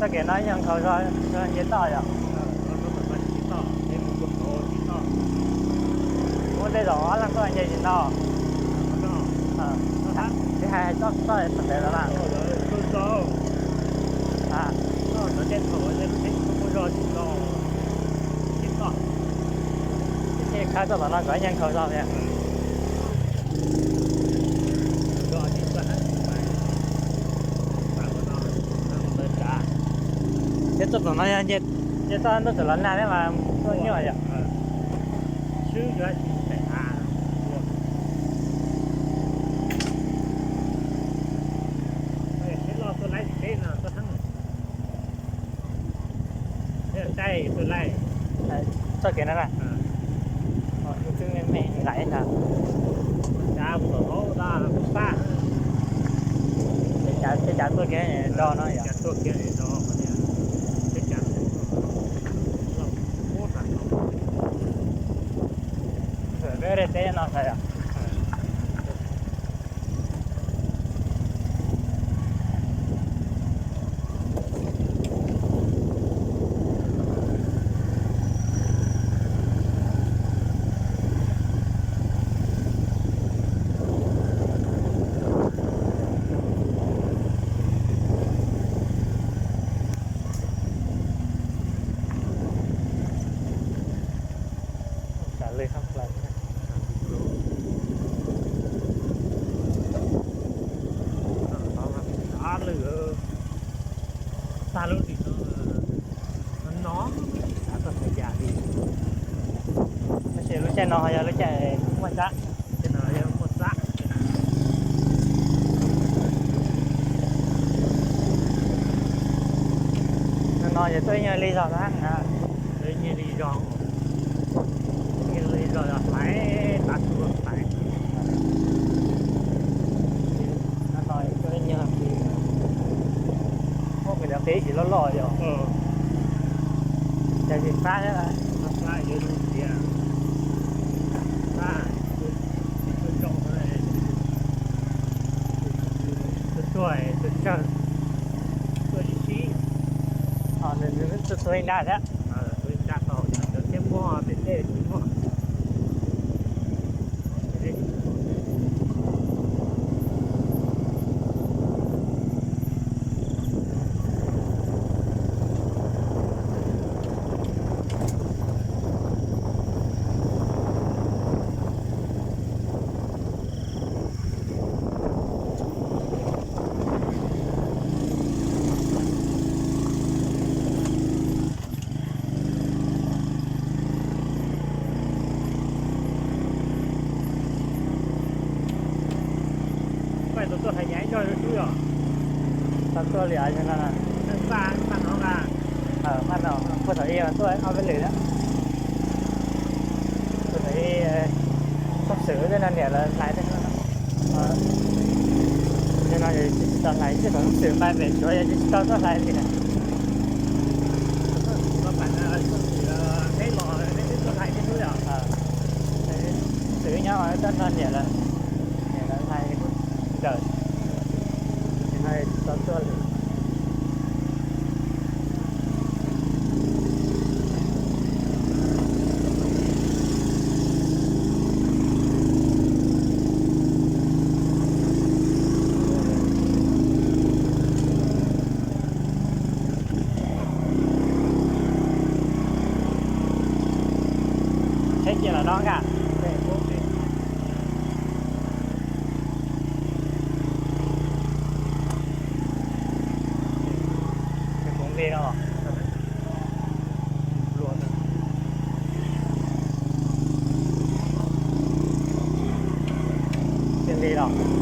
Txoj kev no yog nkhaus zog nce toj yom? Muab tej zaum ob leeg tuaj nce tsis tau. Tsis hais txoj txoj txoj ntawd los na. Khawb txoj tom no kom ib nyuag nkhaus zog thiab. Thiab txoj tom no yog nce toj ntuj txawm los nag thiab mas tuaj nyuaj yom. Txoj kev no na, twb me me lais ntag. Ces cav tuaj kiag do no yom. Peb dej teb no xav yom. Tsav lwj hab plaws. Tsav lwj, tag lub dim no, no xav tau hais yam li. Tab sis lub caij no ho yog lub caij muaj txab. Caij no yog muaj txab. No no ces tuaj ib nyuag li zog na. Ib nyuag li zog, ib nyuag li zog hlais tav su hlais. No no tuaj ib nyuag li. Muaj qis lawv qis tsis loj loj yog. Cas tsis fab thiab. Tuaj, tuaj tsawg, tuaj sib sib. Tuaj tuag ib nrab thiab. Tuag ib nrab tau, cov thiab muaj pem dej tsis muaj. Koj tau tuaj hais yav ib zog rau sub yom? Tau tuaj li no. Paj no, paj no, paj no tuaj ob peb lwm lawm. Tuaj hais xov xwm tej no niam lawv hlais tej no. Yog no tsis tau hlais, tsis tau xov xwm nqa pem Suav yog tsis tau tuaj hlais li na. Xov xwm nyob toj no niam lawv, niam lawv hlais kuj ntawm, no tsis tau tuaj li. Tsheb cia los no nka. Kuv nqi no. Cia nqi los.